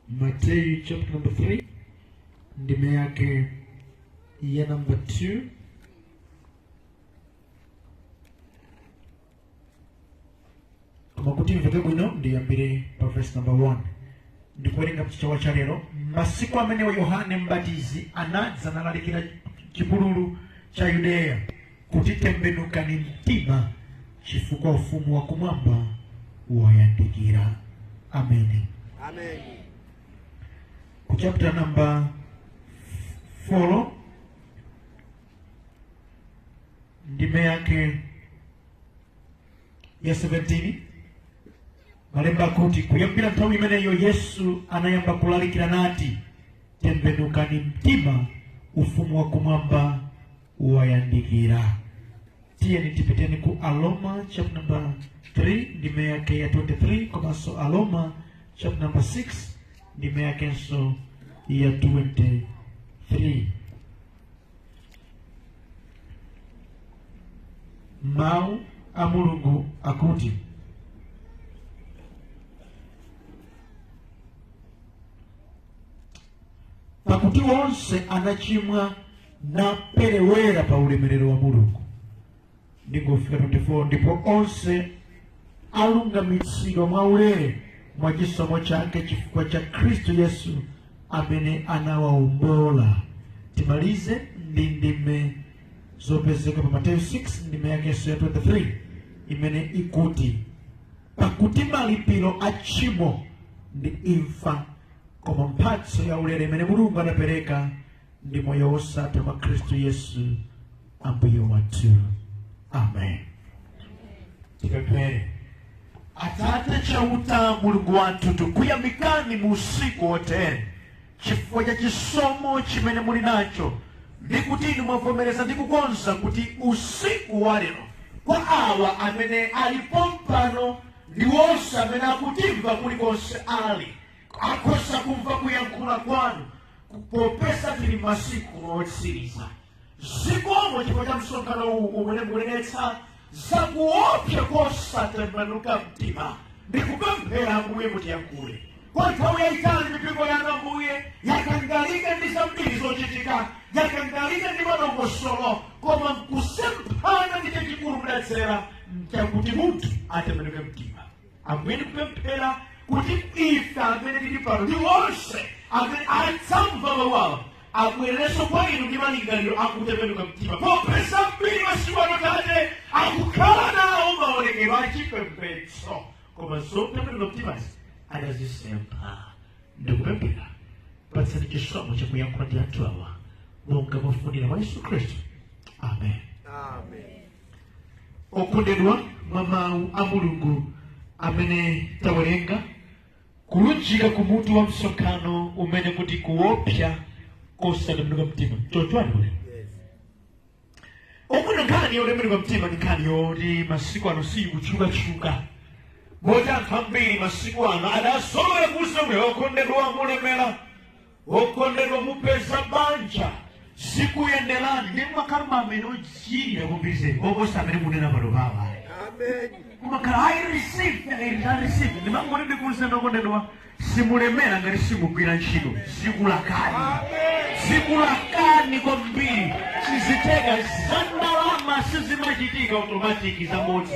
Mateyu chapter number 3 ndime yake ya number 2. Koma kuti imveke bwino, ndiyambire pa verse number 1. Ndikuwerenga mchichewa cha lero. Masiku amenewo Yohane Mbatizi anadza nalalikira chipululu cha Yudeya kuti, tembenukani mtima, chifukwa ufumu wa kumwamba wayandikira. Ameni. Amen. Ku chapter number 4 ndime yake ya 17, malemba akuti, kuyambira nthawi imeneyo Yesu anayamba kulalikira nati, tembenukani mtima, ufumu wa kumwamba wayandikira. Tiyeni tipiteni ku Aroma chapter number 3 ndime yake ya 23, komanso Aroma chapter number 6 ndime yakenso ya 23. Mawu a Mulungu akuti, pakuti onse anachimwa naperewera pa ulemerero wa Mulungu. Ndingofika 24. Ndipo onse alungamitsidwa mwaulere mwa chisomo chake chifukwa cha Khristu Yesu amene anawawombola. Timalize ndi ndime zopezeka pa Mateyu 6 ndime yakenso ya 23, imene ikuti, pakuti malipiro a tchimo ndi imfa, koma mphatso ya ulere imene Mulungu anapereka ndi moyo wosatha mwa Khristu Yesu Ambuye wathu. Amen. Tipemphere. Atate Chauta, Mulungu wathu, tikuyamikani mu usiku wotere chifukwa cha chisomo chimene muli nacho, ndi kuti inu mwavomereza ndi kukonza kuti usiku wa lero kwa awa amene alipo pano ndi onse amene akutimva kulikonse ali, akhoza kumva kuyankhula kwanu, popeza tili masiku otsiriza. Zikomo chifukwa cha msonkhano uwu umene mukunenetsa zakuopsa kosatembenuka mtima. Ndikupemphera, Ambuye, mutiyankhule. Kwa nthawi yayitali mipingo yanu, Ambuye, yakangalika ndi zambiri zochitika, yakangalika ndi madongosolo, koma nkusemphana ndi chachikulu mudadzera, nchakuti munthu atembenuke mtima. Ambuye, ndikupemphera kuti ife amene tili pano ndi onse amene adzamva mawu awa abwererenso kwa inu ndi malingaliro akutembenuka mtima, popeza ambiri masiku ano, Tate, akukhala nawo maonekedwe achipembedzo, koma zotembenuka mtimazi adazisempha. Ndikupemphera, patsani chisomo chakuyankhula ndi anthu awa monga mwafunira mwa Yesu Khristu. Amen. Amen. Okondedwa, mwa mawu a Mulungu amene tawerenga, kulunjika kumutu wa msonkhano umene kuti kuopsa kosatembenuka mtima, choncho ani? Yes. Okondedwa, nkhani yotembenuka mtima ndi nkhani yoti masiku ano siyikutchukatchuka, moti anthu ambiri masiku ano adazolowera kuuza kuti, okondedwa, mulemera, okondedwa, mupeza banja, zikuyenderani. Ndi makhala amene ochirira kwambiri oposa amene munena pano pawa. Amen. Kumakhala, "I receive, I receive." Ndimangoti ndikuuze, okondedwa, simulemera ngati simugwira ntchito. Zikulakani, zikulakani kwambiri. Siziteka za ndalama, sizimachitika automatic zamodzi.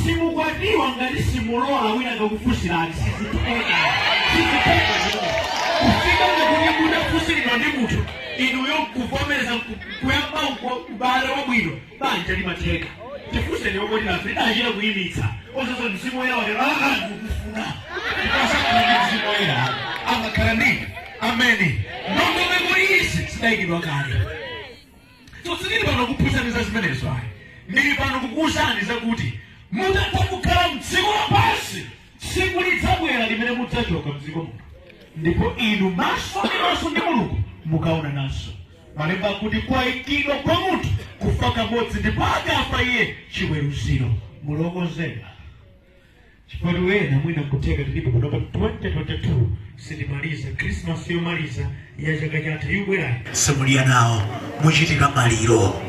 Simukwatiwa ngati simulola wina akakufunsirani. Siziteka, siziteka kufika ngakuti munafunsiridwa ndi munthu, inuyo nkuvomereza, kuyamba ubale wabwino, banja limatheka. Tifunseni okoti nafe tidachita kuyimitsa osazo Mzimu Woyera wake aa ndikufuna ndikasakhala ndi Mzimu Woyera amakhala ndi ameni. Ndondomeko izi zidayikidwa kale. So sindili pano kuphunzitsani za zimenezo ayi. Ndili pano kukuwuzani zakuti mutatha kukhala mdziko lapansi, tsiku lidzabwera limene mudzachoka mdziko muno, ndipo inu maso ndi maso ndi Mulungu mukaona naso. Malemba akuti kwayikidwa kwa munthu kufa kamodzi, ndipo akafa iye, chiweruziro. Mulokonzedwa? Chifukwa wena mwina nkutheka tilipo panopa 2022, sitimaliza Christmas yomaliza ya chaka chatha ikubwerayi, simulira nawo, muchitika maliro.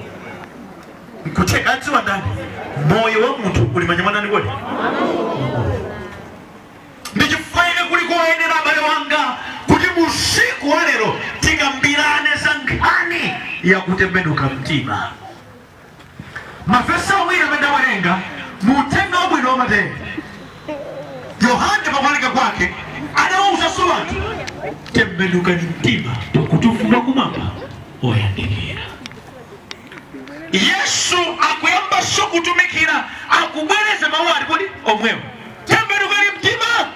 Nkutheka, adziwa ndani? Moyo wa munthu uli manja mwa ndani kodi? Ndi chifukwa chake kuli koyenera, abale wanga, Yakutembenuka mtima. Mavesi awiri amene ndawerenga mu Uthenga Wabwino wa Mateyu, Yohane pakulalika kwake adawawuzanso anthu, tembenukani mtima, pakuti ufumu wakumwamba wayandikira. Yesu akuyambanso kutumikira, akubwereza mawu ati kodi? Omwewo, tembenukani mtima,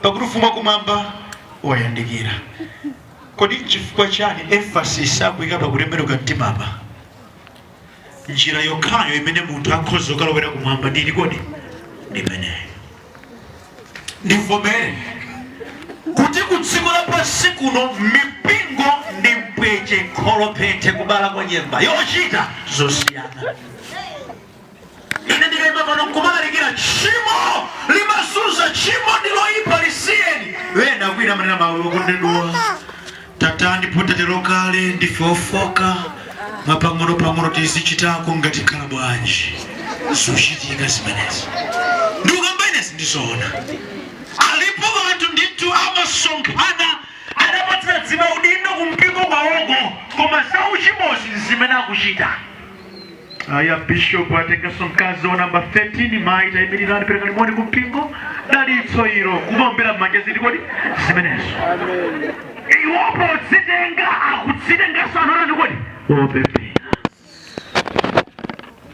pakuti ufumu wakumwamba wayandikira. Kodi nchifukwa chani emphasis akuyika pakutembenuka mtima apa? Njira yokhayo imene munthu akhoza kukalowera kumwamba ndi iti kodi? Ndi imeneyo. Ndivomere kuti ku dziko lapansi kuno mipingo ndi mpweche kholophethe kubala kwa nyemba yochita zosiyana. Ine ndikayima pano nkumalalikira, tchimo limazunza, tchimo ndi loyipa, lisiyeni, wena kwina amanena mawu, okondedwa, tatani potatero kale, ndife ofoka, mwapang'ono pang'ono tizichitako ngati khala bwanji. Zochitika zimenezi ndikukamba inezi ndizoona. Alipo anthu ndithu amasonkhana, adapatsa dzima udindo kumpingo kwawoko, koma zauchimozi zimene akuchita. Aya, bishop atenganso mkazi wa namba 13. Mayi, tayimirirani, perekani moni kumpingo. Dalitso ilo, kumaombera m'manja. Zili kodi zimenezo? Iwopo dzitenga akudzitenganso anthu atani kodi? Opemphera.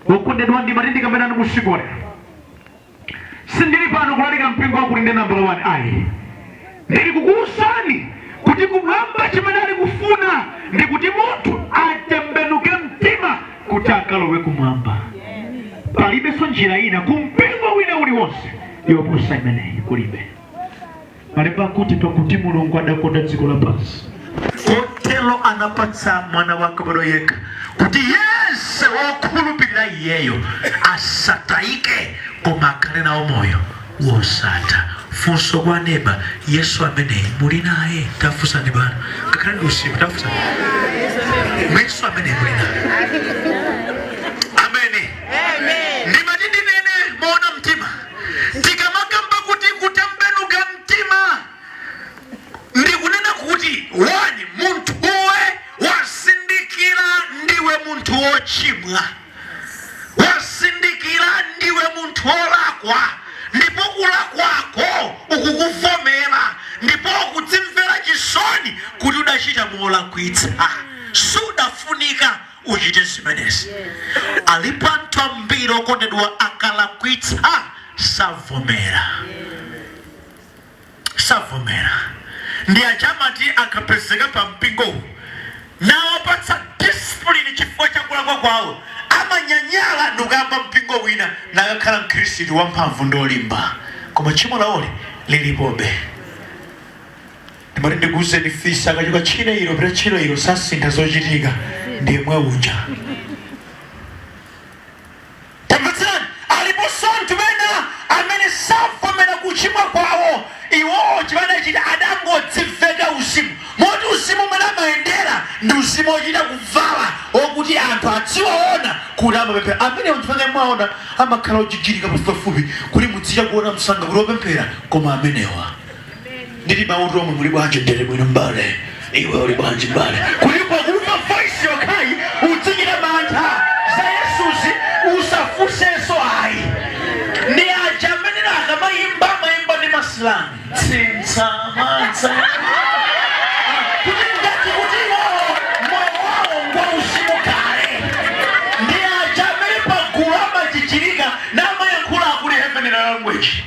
Wokondedwa, ndimati ndikambenani usiku lero. Sindili pano kulalika mpingo wakuti ndi nambala 1, ayi. Ndili kukuwuzani kuti kumwamba chimene ali kufuna ndi kuti munthu atembenuke mtima kuti akalowe kumwamba. Palibenso njira ina kumpingo wina uliwonse yoposa imeneyi, kulibe. Malemba akuti, pakuti Mulungu adakonda dziko lapansi kotero anapatsa mwana wake wobadwa yekha, kuti yense wokhulupirira iyeyo asatayike koma akhale nawo moyo wosatha. Funso kwa neba, Yesu ameneyi muli naye? Tafunsani bana, ngakhale ndi usiku, tafunsani, Yesu ameneyi muli naye? Ameni. Ndimati ndinene moona mtima, tikamakamba kuti kutembenuka mtima, ndikunena kuti one, munthuwe wazindikira ndiwe munthu wochimwa, wazindikira ndiwe munthu wolakwa, ndipo kulakwako ukukuvomera, ndipo ukudzimvera chisoni kuti udachita molakwitsa, sudafunika uchite zimenezi. Alipo anthu ambiri, okondedwa, akalakwitsa savomera, savomera. Ndi aja amati akapezeka pa mpingowu nawapatsa discipline chifukwa cha kulakwa kwawo, amanyanyala ndikuyamba mpingo wina, nakakhala mkhristu wamphamvu ndi olimba, koma tchimo lawoli lilipobe. Ndimati ndikuwuzeni, fisi akachoka tchire ilo pita tchire ilo, sasintha zochitika, ndiye mwe uja. Tamvetserani, aliponso anthu ena amene savomera kuchimwa kwawo. Iwowo chimene achita, adangodziveka uzimu, moti uzimu umene amayendera ndi uzimu ochita kuvala, wokuti anthu adziwaona kuti amapemphera. Amenewo chifukwa mwaona amakhala ojijirika pafupipafupi, kuti mudzicha kuona msanga kuti opemphera. Koma amenewa ndili mauti omwe, muli bwanji? Ndili bwino mbale, iwe uli bwanji mbale? Kuti pakumva voice yokhayi udzichita mantha, za Yesuzi usafunsenso ayi. Ndi aja amene akamayimba amayimba ndi masilangi, tsintsa matsa, kuti ngati kuti iwowo moyo wawo ngwa uzimu kale. Ndi aja amene pagulu amachichirika namayankhula akuli heavenly language,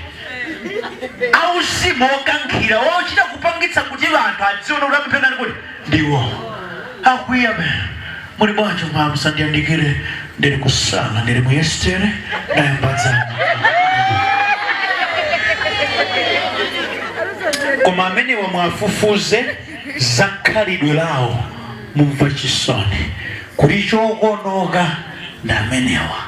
auzimu okankhira, ochita kupangitsa kuti anthu adzione kuti amapemphera kuti ndiwo akwiya. Me muli bwanji? Ma musandiyandikire, ndili kusala, ndili mu Estere, ndayamba dzana. Koma amenewa mwafufuze za khalidwe lawo, mumva chisoni kuti chokonoka ndi amenewa.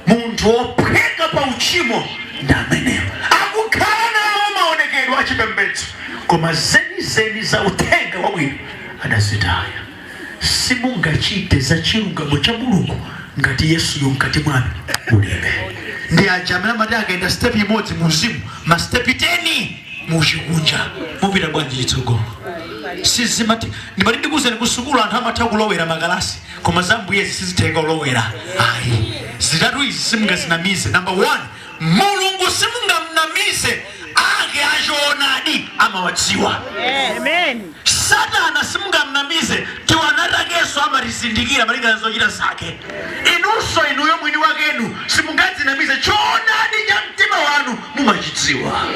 Munthu wophweka pa uchimo ndi amenewa, akukhala nawo maonekedwe achipembedzo, koma zenizeni za uthenga wabwino adazitaya. Simungachite za chilungamo cha Mulungu ngati Yesuyo mkati mwanu mulibe. Ndi aja amene amati akaenda step imodzi mu uzimu, ma step 10 muchikunja. Mupita bwanji chitsogolo? Sizimati ndimati ndikuuzeni, kusukulu anthu amatha kulowera makalasi, koma za Mbuyezi sizitheka kulowera ayi. Zitatu izi simungazinamize. Number one, Mulungu simungamnamize, ake achoonadi amawadziwa. Amen. Satana simungamnamize, tiwanatakenso amatizindikira malingana zochita zake. Inunso inuyo mwini wakenu simungadzinamize, choonadi cha mtima wanu mumachidziwa.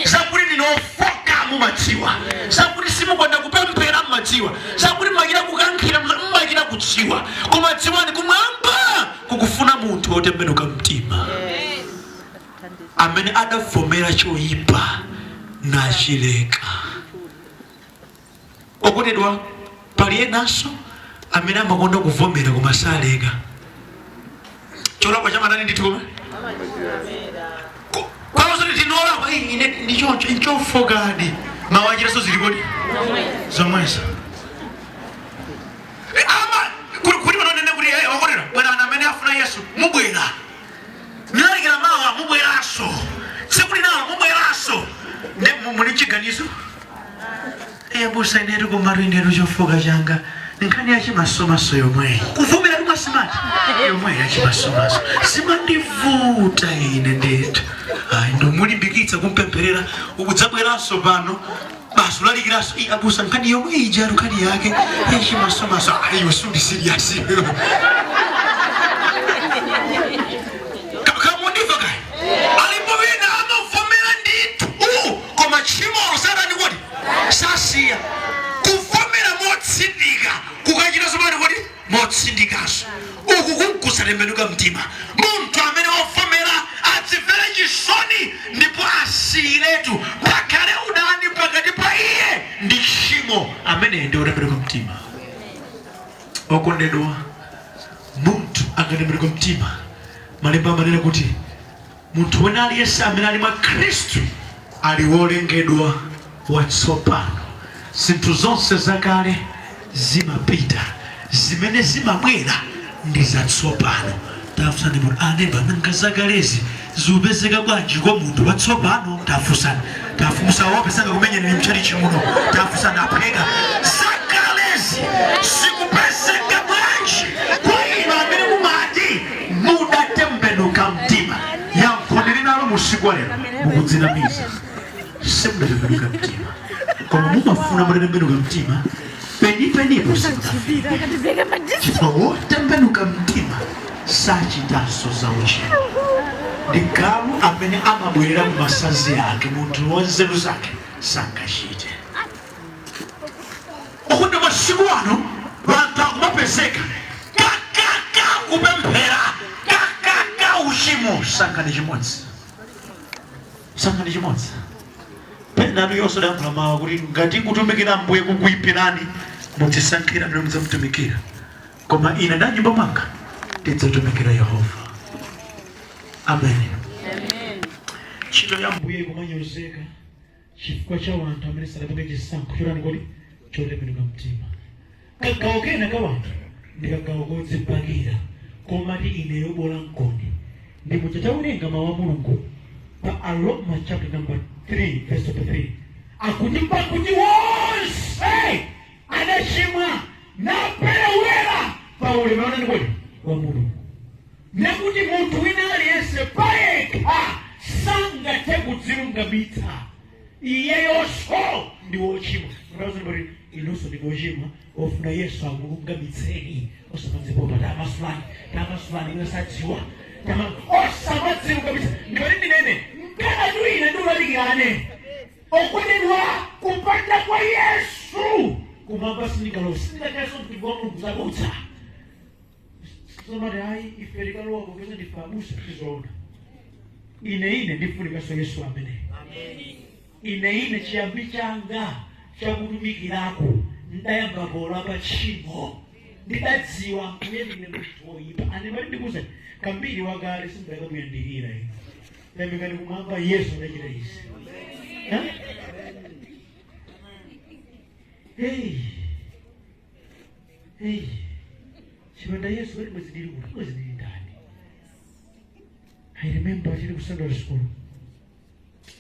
Zakuti ndinofoka mumadziwa, zakuti simukonda kupemphera mumadziwa, zakuti mumachita kukankhira mumachita kudziwa. Koma dziwani, kumwamba kukufuna munthu wotembenuka mtima amene adavomera choyipa nachileka. Okondedwa, pali enanso amene amakonda kuvomera koma saleka. Cholakwa chamatani ndithu, koma kwawuzoti tinolakwa ine ndichoncho nchofokadi, mawachiraso zili kodi zomwezo. Ama kuti panonene kuti, "Okondedwa, bwerani amene afuna Yesu, mubwera nilalikira mawa, mubweranso tsiku linalo, mubweranso." Ndi muli chiganizo, "Busa, inetu komatu inetu chofoka changa nkhani yachimasomaso yomweyi, kuvomera tumwasimati yomweyi yachimasomaso simandivuta ine ndithu." Ayi, ndomulimbikitsa kumpempherera, ukudzabweranso pano basi ulalikiranso, "Abusa, nkhani yomwe ija, nkhani yake yachimasomaso." Ayi, suli serious. Kamundiva kaya? Alipo wina amavomera ndithu, koma tchimolo satani kodi sasiya. Kuvomera motsindika, kukachita zomani kodi motsindikanso, uku kunkusatembenuka mtima. Munthu amene wavomera adzimvere chisoni ndipo asiyiretu, pakhale udani pakati pa iye ndi tchimo, amene ndi otembenuka mtima. Okondedwa, munthu akatembenuka mtima, malemba amanena kuti munthu wina aliyense amene ali mwa Khristu ali wolengedwa watsopano. Zinthu zonse zakale zimapita, zimene zimabwera ndi zatsopano. Tafunsani munthu, "Aneba, nanga zakalezi zikupezeka bwanji kwa munthu watsopano?" Tafunsani, tafunsa, sanga kumenyereni mchalichi muno. Tafunsani, apheka, zakalezi zikupezeka bwanji kwa inu amene mumati mudatembenuka mtima? Yankho ndili nalo musiku wa lero: mukudzinamiza, simudatembenuka mtima, koma mumafuna mutatembenuka mtima. Penipenipo simunafika, chifukwa wotembenuka mtima sachitanso za uchimo. Ndi galu amene amabwerera ku masanzi ake. Munthu wanzeru zake sangachite. Okuti masiku ano wanthu akumapezeka kakaka kupemphera, kakaka uchimo. Sankhani chimodzi, sankhani chimodzi. Penatu yonse dayankhula mawu kuti ngati kutumikira Ambuye kukuyipirani, mudzisankhira amene mudzamutumikira, koma ine nda nyumba mwanga tidzatumikira Yehova. Amen. Ntchito ya Ambuye ikumanyozeka chifukwa cha wanthu amene sadapange chisankho chotani kodi? Chotembenuka mtima. Kagawo kena ka wanthu ndi kagawo kodzipakira, komati ineyo bola mkoni. Ndi muja tawerenga mawu a Mulungu pa Aroma chapter number 3 verse 23, akuti pakuti wonse adachimwa naperewera pa ulemerero kodi wa Mulungu. Nekuti munthu wina aliyense payekha sangathe kudzilungamitsa, iyeyonso ndi wochimwa. Kuti inunso ndi wochimwa ofuna Yesu akulungamitseni, osamadzipopa, tamasulani, tamasulani, iwe sadziwa, osamadzilungamitsa. Ndikati ndinene mkanatu ine ndiulalikirane, okondedwa, kupanda kwa Yesu kumwamba sindingalowe, sindingakaso mtumiki wa Mulungu zabodza. Somati ayi, ife tikalowa popeza ndife abusa, tizoona. Ine ndifunikanso Yesu amene ine chiyambi changa chakutumikirako ndayamba polapa tchimo, ndidadziwa Mbuye ndine munthu woyipa. Andimati ndikuze kambiri wakale simudakabuyandikira ino. Yamikani kumwamba, Yesu adachita izi. Eh? Hey. Hey. Chipanda Yesu kati mwezi ndili kuti, mwezi ndili ndani? I remember tili ku secondary school,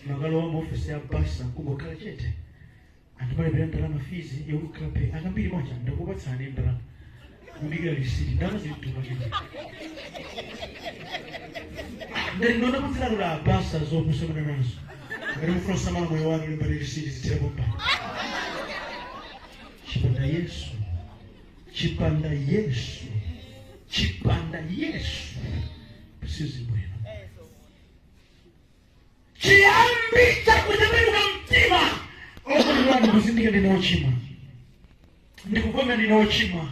makalowa mu office ya basa, kungokhala chete. Andimalipira ndalama fees yokukhala phe akambiri mwacha ndakupatsani ndalama kudikira lisiti ndalama zili mthumba chino. Ndinona kudzera kuti abasa zopusamana nazo. Ngati mufuna kusamala moyo wanu, limbani lisiti zithera pompa. Chipanda Yesu, chipanda Yesu, chipanda Yesu sizibwino. Chiyambi chakutembenuka mtima, okondedwa, ndikuzindikira ndine wochimwa, ndikuvomera ndine wochimwa,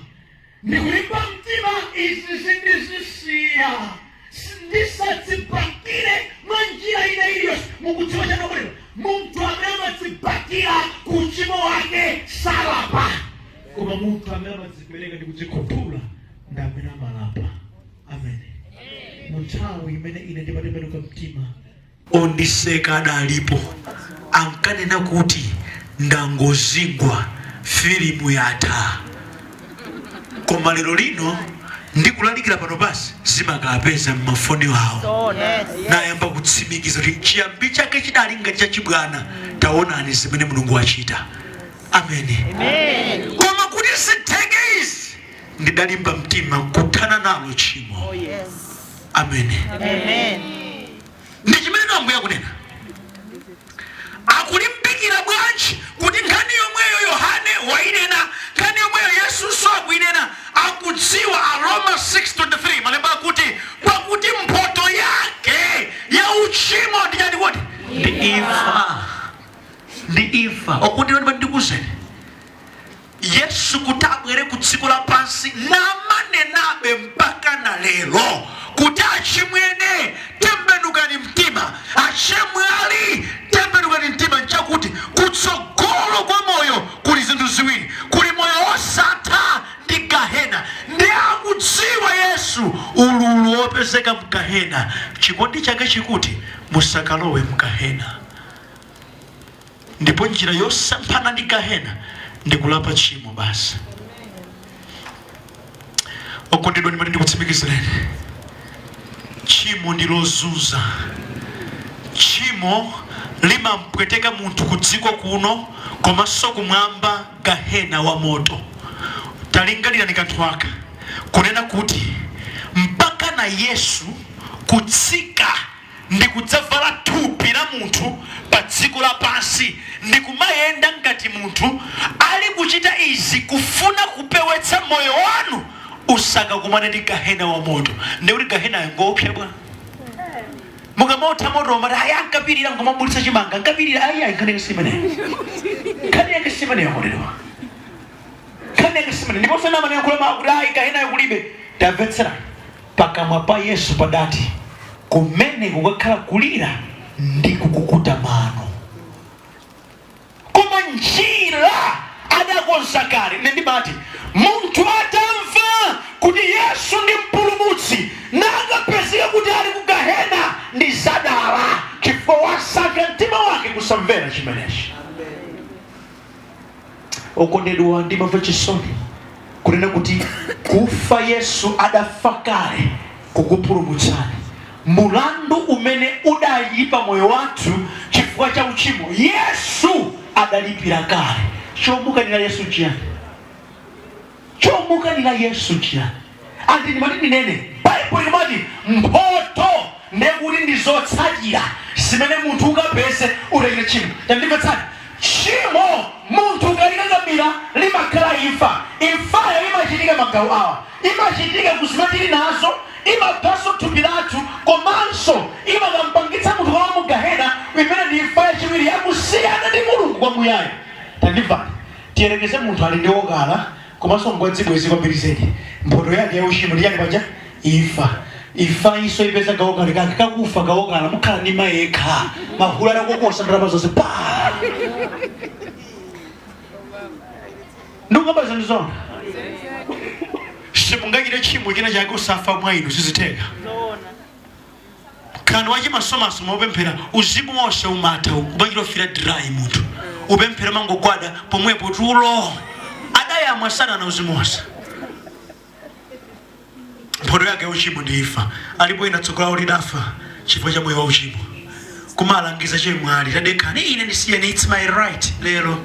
ndikulimba mtima, izi sindizisiya, ndisadzibakire mwa njira ina iliyonse. Mukudziwa chanokondedwa, munthu amene amadzibakira ku uchimo wake salapa, koma munthu amene amadzipereka ndi kudzikhuthula ndi amene amalapa. Amen. Mu nthawi imene ine ndimatembenuka mtima, ondiseka adalipo, ankanena kuti ndangozigwa, filimu yatha. Koma lero lino ndikulalikira pano basi zimakapeza mmafoni awo, nayamba kutsimikiza kuti chiyambi chake chidali ngati chachibwana. Taonani zimene Mulungu wachita. Ameni. Koma kuti zitheke izi, ndidalimba mtima kuthana nalo tchimo. Ameni. Ndi chimene Ambuye akunena. Akulimbikira bwanji kuti nkhani yomweyo Yohane wainena, nkhani yomweyo Yesunso akuinena? Akudziwa Aroma 6:23, malemba akuti, "Pakuti mphoto yake ya uchimo ndi chani kodi? Ndi imfa." Ndi imfa. Okuti ndikuzeni, Yesu kuti abwere ku dziko lapansi, namanenabe mpaka na lero kuti, "Achimwene, tembenukani mtima. Achemwali, tembenukani mtima." Nchakuti kutsogolo kwa moyo kuli zinthu ziwiri: kuli moyo wosatha ndi gahena. Ndi akudziwa Yesu ululu wopezeka mgahena. Chikondi chake chikuti musakalowe mgahena, ndipo njira yosemphana ndi gahena ndi kulapa tchimo basi. Okondedwa, ndimati ndikutsimikizireni, tchimo ndi lozunza. Tchimo limampweteka munthu ku dziko kuno komanso kumwamba, gahena wa moto. Talingalirani kanthu aka, kunena kuti mpaka na Yesu kutsika ndi kudzavala thupi la munthu pa dziko lapansi ndi kumayenda ngati munthu, ali kuchita izi kufuna kupewetsa moyo wanu usakakumane ndi gahena wa moto. Ndikuti gahenayo ngoopsa bwa mukamotha moto, mati ayi, ankapirira ngomabulitsa chimanga, ankapirira. Ayi, ayi, nkhani yake simeneyo, nkhani yake simeneyo, kondedwa, nkhani yake simeneyo. Ndiponso namanena kuti ayi, gahenayo kulibe. Tamvetserani, pakamwa pa Yesu padati kumene kukakhala kulira ndi kukukuta mano, koma njira adakonza kale. Ine ndimati munthu atamva kuti Yesu ndi Mpulumutsi nakapezeka kuti ali ku gahena, ndi zadala, chifukwa wasankha mtima wake kusamvera chimenechi. Okondedwa, ndimamva chisoni kunena kuti kufa Yesu adafa kale kukupulumutsani. Mulandu umene udayipa moyo wathu chifukwa cha uchimo, Yesu adalipira kale. Chomukanira Yesu chiyani? Chomukanira Yesu chiyani? Andi ndimati ndinene, Baibulo limati mphoto ndekuti ndi zotsatira zimene munthu ukapeze utachita tchimo. Tandimvetsani, tchimo munthu ukalikakamira limakhala imfa. Imfayo imachitika magawo awa: imachitika ku zimene tili nazo, imaphanso thupi lathu, komanso imakampangitsa munthu kalowa mu gahena, imene ndi imfa yachiwiri yakusiyana ndi Mulungu kwamuyaya. Tandimvani, tiyerekeze munthu ali ndi okala komanso ngwadzibwezi kwambiri zedi. Mphoto yake ya uchimo ndi chani paja? Imfa. Imfa iso ipeza gawo kale kake kakufa kawokala, mukhala ndi mayekha mahulu atakokosa ndalama zonse pa ndikukamba zinthu zona. Simungachite tchimo china chake usafa mwa inu, sizitheka. Kani wachimasomaso mopemphera, uzimu wonse umatha, umachita feel dry. Munthu upemphera, mangogwada pomwepo, tulo adayamwa satana uzimu wonse. Mphoto yake ya uchimo ndi imfa. Alipo ina tsogolo lawo lidafa chifukwa cha moyo wa uchimo. Kumalangiza chemwali, "Tadekhani, ine ndisiyeni, it's my right." Lero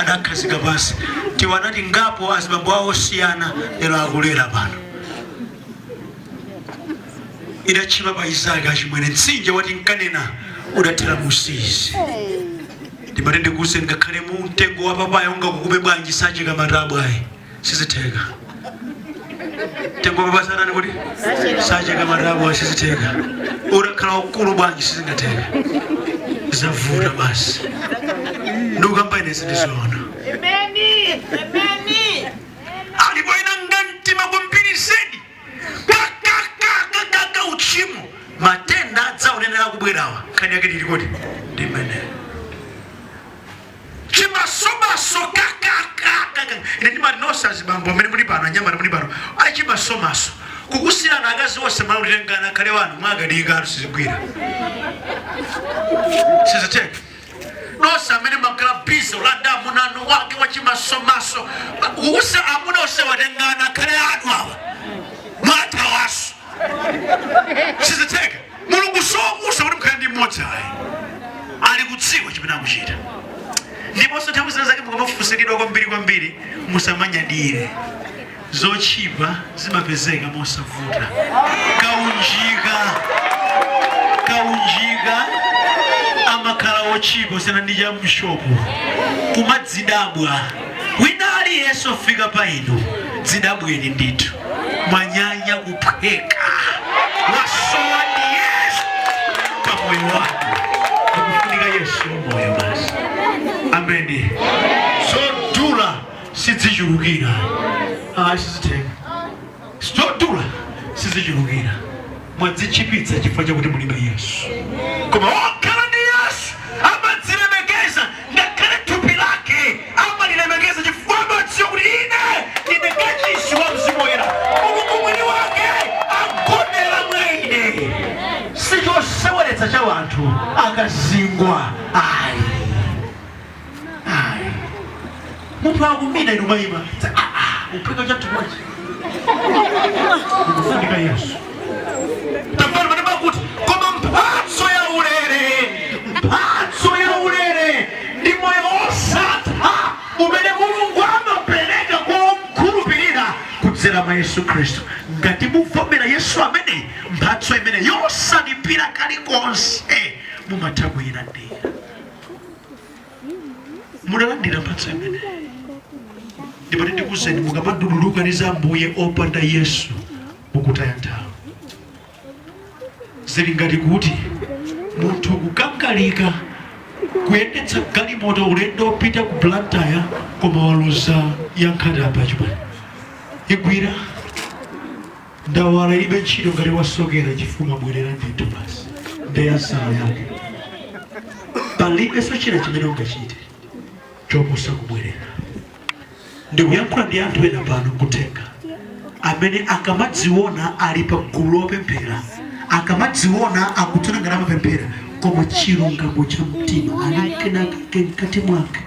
Adakhazika pansi. Tiwanati ngapo azibambo awo osiyana lero akulera pano. Idatchima pa Isaki achimwene, mtsinje wati nkanena udathera musizi. Ndimati ndikuwuzeni, ngakhale mu mtengo wa papaya ungakukume bwanji, sacheka matabwa ayi, sizitheka. Mtengo wa papaya satani kuti sacheka matabwa, sizitheka. Utakhala ukulu bwanji, sizingatheka, zavuta basi. Ndikukamba ine sindizoona. Alipo ena ngamtima kwambiri zedi, kakakakakaka uchimo, matenda adzaonenera kubwerawa. Nkhani yake lili kuti ndimene chimasomaso kakakakaka. Ine ndimati nonse azibambo amene muli pano, anyamata muli pano, achimasomaso kukusirana akazi onse malo kutengana akhale wanu mwakadika, sizigwira, sizitheka. Nonse amene makhala busy ulanda amunanu wake wachimasomaso, kukusa amuna onse watengana akhale anu awa, mwathawaso, sizitheka. Mulungu sokusa kuti mukhale ndi mmodzi ayi, ali kudziwa chimene akuchita. Ndiponso nthawi zina zake mukamafunsiridwa kwambiri kwambiri, musamanyadire. Zotchipa zimapezeka mosavuta. Kaunjika, kaunjika amakhala otchipa kusiyana ndi cha mshopu. Kumadzidabwa wina aliyense ofika pa inu, dzidabweni ndithu, mwanyanya kuphweka. Wasowa ndi Yesu pa moyo wanu, akufunika Yesu moyo basi. Ameni. Zodula sizichulukira, sizitheka. Zodula sizichulukira, mwadzichipitsa chifukwa chakuti mulibe Yesu. Koma okhala ndi Yesu amadzilemekeza, ngakhale thupi lake amalilemekeza, chifukwa amadziwa kuti ine ndine kachisi wa Mzimu Woyera, Mulungu mwini wake agonera mwa ine. Sichoseweretsa cha wanthu akazingwa ayi, ayi. Munthu akumina, inu mayima uphika cha thupachi, ikufunika Yesu. Tamvani manema kuti koma mphatso ya ulere, mphatso ya ulere ndi moyo osatha umene Mulungu amapereka kwa omkhulupirira kudzera mwa Yesu Khristu. Ngati muvomera Yesu amene mphatso imene yosalipira kalikonse, mumatha kuyilandira. Munalandira mphatso imene? Ndipo ndikuzeni, mukamaduduluka ndi za Ambuye opanda Yesu, mukutaya nthawi. Zili ngati kuti munthu kukangalika kuyendetsa galimoto ulendo opita ku Blantyre, koma waloza ya Nkhata chimene igwira ndawala ilibe ntchito ngati wasokera, chifukwa mabwerera ndithu basi ndeyasala yake. Palibenso china chimene ungachite choposa kubwerera. Ndikuyankhula ndi anthu ena pano kutenga amene akamadziona ali pa gulu lopemphera, akamadziona akutsona ngati amapemphera, koma chilungamo cha mtima ali kenakake mkati mwake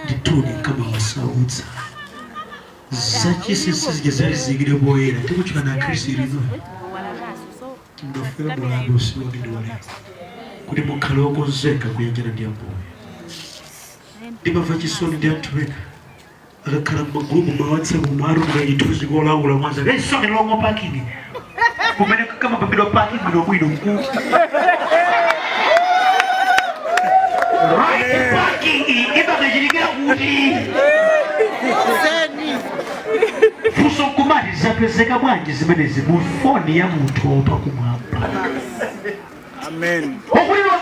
ndithudi nkamawasautsa. Zachinsinsi zija zalizikire poyera, tikutchulana akhristu lino. Mudafika mulandu usiku ndi walero kuti mukhale okonzeka kuyanjana ndi Ambuye. Ndimamva chisoni ndi anthu ena akakhala m'magulupu ma WhatsApp, mwaruka chithunzi kolawula mwanza, "Hey, sorry, wrong parking," kumene kamapambidwa parking bwinobwino ku right parking imakachitikira kuti funso nkumati, zapezeka bwanji zimenezi mu foni ya munthu wopa kumwamba? Amen. Okulira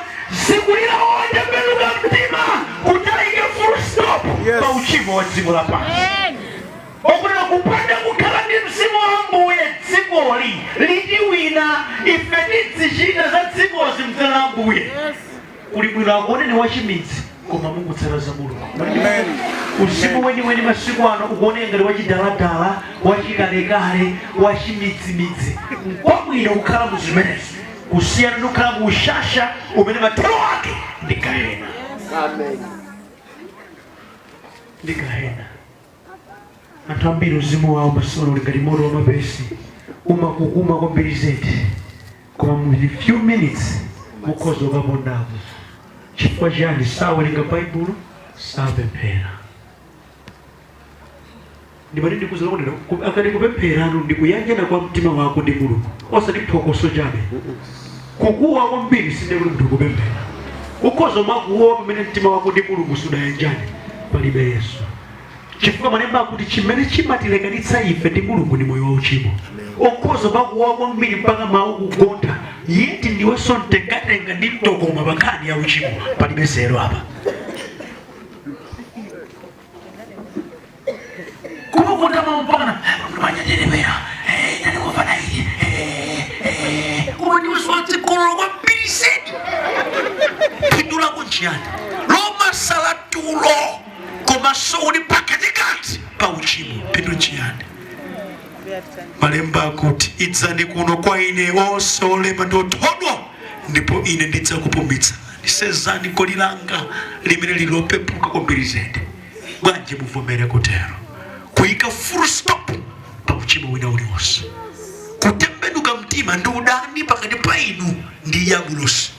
zikulira otembenuka mtima kuti ayike full stop pa uchimo wa dziko lapansi. Okulira kupanda kukhala ndi mzimu wa Ambuye, dzikoli litiwina. Ife tidzichita za dzikozi mdzina la Ambuye, kuli bwino akuoneni wachimidzi koma mukutsata za Mulungu. Amen. Uzimu weniweni masiku ano ukuoneka ngati wachidaladala, wachikalekale, wachimidzimidzi. Nkwabwino kukhala mu zimenezi kusiyana ndi kukhala mu ushasha umene mathero ake ndi gahena. Amen. Ndi gahena. Anthu ambiri uzimu wawo masiku ano uli ngati moto wamapesi, umakukuma kwambiri zedi, koma mu few minutes mukhoza ukapondamo. Chifukwa chiyani? Sawerenga Baibulo, sapemphera. Ndimati ndikuuze okondedwa, akati kupempheranu ndi kuyanjana kwa mtima wako ndi Mulungu, osati phokoso chabe. Kukuwa kwambiri sindiye kuti munthu kupemphera. Ukhoza kumakuwa pamene mtima wako ndi Mulungu sudayanjane. Palibe Yesu. Chifukwa malemba akuti chimene chimatilekanitsa ife ndi Mulungu ndi moyo wauchimo. Ukhoza kumakuwa kwambiri mpaka mawu kugontha, yet ndiwenso mtengatenga ndi mtokoma pa nkhani ya uchimo. Palibe nzeru apa. Kumakonda mawu mpaka manyanyelemera nalikofana ili koma ndiwenso wachigololo kwambiri zedi. Phindu lako nchiyani? Lomasala tulo komanso uli pakatikati pa uchimo, phindu nchiyani? Malemba akuti, idzani kuno kwa ine onse olema ndi othodwa, ndipo ine ndidzakupumitsani. Senzani goli langa limene lili lopepuka kwambiri zedi. Bwanji muvomere kutero, kuyika full stop pa uchimo wina uliwonse, kutembenuka mtima ndi udani pakati pa inu ndi diabulosi,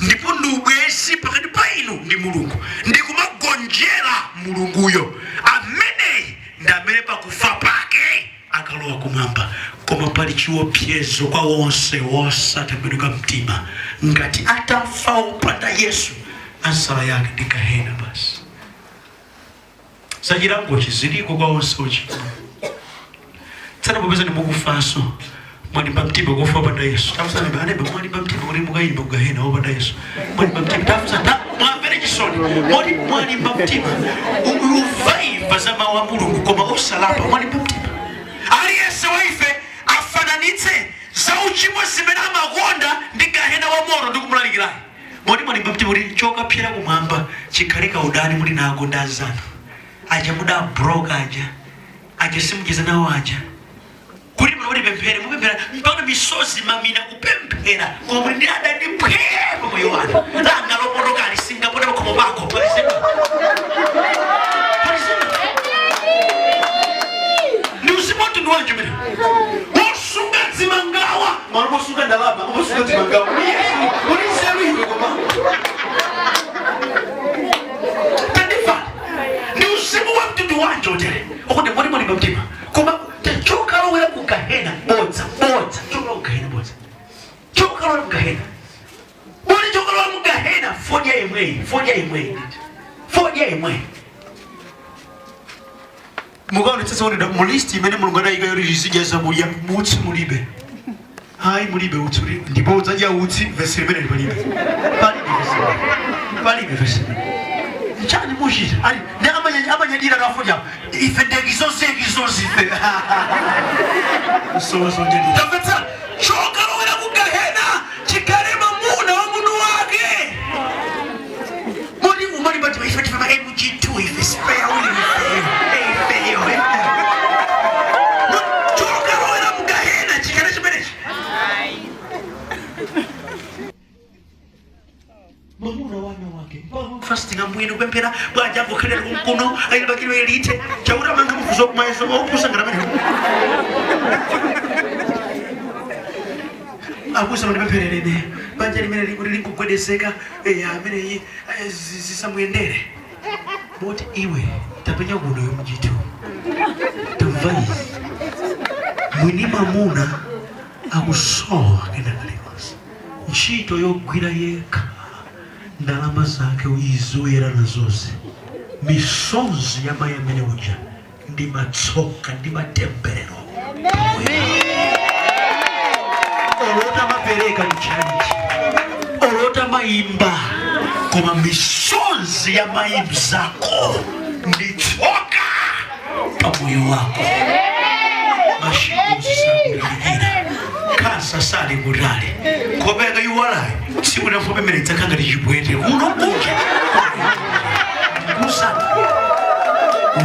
ndipo ndi ubwenzi pakati pa inu ndi Mulungu, ndi kumagonjera Mulunguyo. Ameneyi ndi amene pakufa pake akalowa kumwamba. Koma pali chiopsezo kwa wonse wosatembenuka mtima, ngati atafa wopanda Yesu, ansala yake ndi gahena basi. Zachilangochi ziliko kwa onse ochimwa. Tsana popeza ndimukufanso, mwalimba mtima kufa wopanda Yesu. Tafunsani aneba, mwalimba mtima kuti mukayimba kugahena wopanda Yesu? Mwalimba mtima? Tafunsani, mwamvere chisoni moti mwalimba mtima uvaimva za mawu a Mulungu koma osalapa. Mwalimba mtima? Aliyense wa ife afananitse za uchimo zimene amakonda ndi gahena wa moto ndi kumulalikirayi. Moti mwalimba mtima kuti chokapsera kumwamba chikhale kaudani muli nako ndi anzanu aja mudabroka aja, aja simucheza nawo aja, kuti muno mutipemphere, mupemphera mpaka misozi mamina kupemphera, koma muli ndi adani phwee pamoyo wanu. Langa lopotoka lisingapote pakhomo pako. Palizima, palizima. Ndi uzimu wa mtundu wanji umene wosunga dzimangawa malo mosunga ndalama, mosunga dzimangawa? Uli nzeru iwe? Koma tandimva, ndi uzimu wa mtundu wanji otere okuti moti mwalimba mtima koma chokalowera ku gahena? Bodza, bodza. Chokalowa ku gahena, bodza. Chokalowera ku gahena, uli chokalowa mu gahena fodya imweyi, fodya imweyi nditi, fodya imweyi. Mukaonetsetsa kuti mu list imene Mulungu adayika yoti tizidya zakudya, utsi mulibe. Hayi, mulibe utsi uli ndipo udzadya utsi. Vesi limene palibe, palibe vesi limene, palibe vesi limene. Nchani muchita ali ndi amanyadira kafodya ife ndekizonse ekizonse ife sowazonjadira. Tamvetsa, chokalowera ku gahena chikhale mamuna wa munthu wake. Moti umalipati ife tife ma MG2 ife, spare wheel ife, ifeyo chokalowera mu gahena chikhale chimenechi, mwamuna wana wake. Fasting, ambuye, ndikupemphera bwanji angokhalira kumkuno ayilibakiro elite chakuti amanga mufuzo kumayeso opusa ngati amene. Abusa, mundipemphererene banja limene likuti linkugwedezeka, ameneyi zisamuyendere. Moti iwe tapenya kuno yomjitu, tamva izi, mwini mamuna akusowa kena kalikonse, ntchito yogwira yekha, ndalama zake izoyera nazozi, misonzi ya mayi amene uja ndi matsoka ndi matemberero. Olota mapereka mchalichi, olota mayimba, koma misonzi ya mayi mzako ndi tsoka pamoyo wako. Mashiko zisakudalikira khansa sali kutali, nkhope yake iwalayi tsiku la pemene idzakhala ngati chibwete kuno kunja kusana.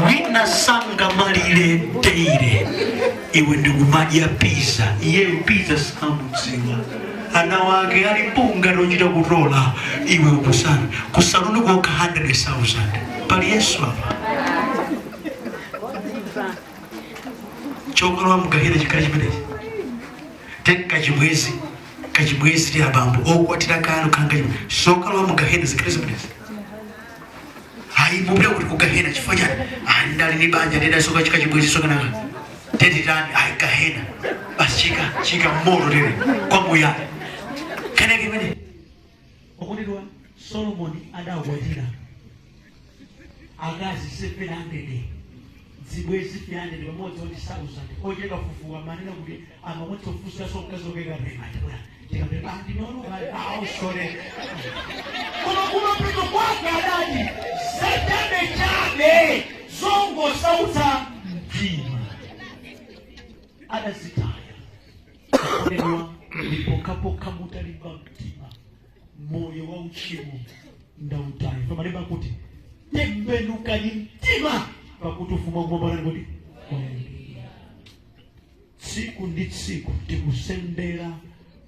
Wina sangamalire daily, iwe ndikumadya pizza, iyeyo pizza samudziwa, ana wake ali mpunga tochita kutola, iwe ukusana kusaluni kokha 100,000. Pali Yesu apa? Chokalowa mugahena chikhale chimenechi. Ten kachibwezi, kachibwezi ti abambo okwatira kale ukhala kachibwezi, sokalowa mugahena zikhale zimenezi. Ayi, mupita kuti? Kugahena. Chifukwa chani? Ayi, ndali ni banja, ndidasoka chika chibwezi sokanaka tetitani. Ayi, gahena basi, chika chika moto tere kwamuyaya keneke imene. Okondedwa, Solomoni adakwatira akazi 700, zibwezi 300, pamodzi oti 1000. Ocheka fufuwa manena kuti amakwanitsa kufunsa mkazi okeka ndinono ausore, koma kumapito kwake adati zachabe chabe, zongosautsa mtima, adazitaya. Okondedwa, ndipokhapokha mutalimba mtima. Moyo wa uchimo ndautaya. Pamalemba kuti tembenukani mtima, pakuti ufumu wakumwamba kuti wayandikira. Tsiku ndi tsiku tikusendera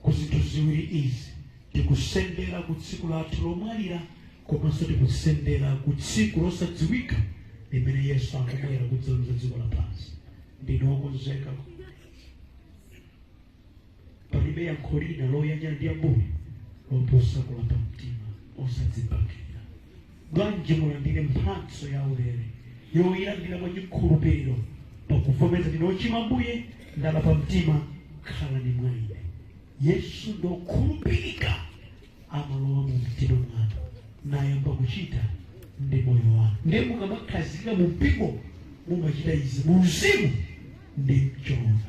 ku zinthu ziwiri izi: tikusendera ku tsiku lathu lomwalira, komanso tikusendera ku tsiku losadziwika limene Yesu akubwera kudzaweruza dziko lapansi. Ndinu wokonzeka? Palibe yankho lina loyanjana ndi Ambuye loposa kulapa mtima osadzipakira. Bwanji mulandire mphatso ya ulere yoyilandira mwa chikhulupiriro, pakuvomereza, ndine ochimwa Ambuye, ndalapa mtima, khalani mwa ine. Yesu ndokhulupirika, amalowa mu mtima mwanu nayamba kuchita ndi moyo wanu. Ndiye mukamakhazikika mu mpingo, mumachita izi mu mzimu ndi mchoonadi.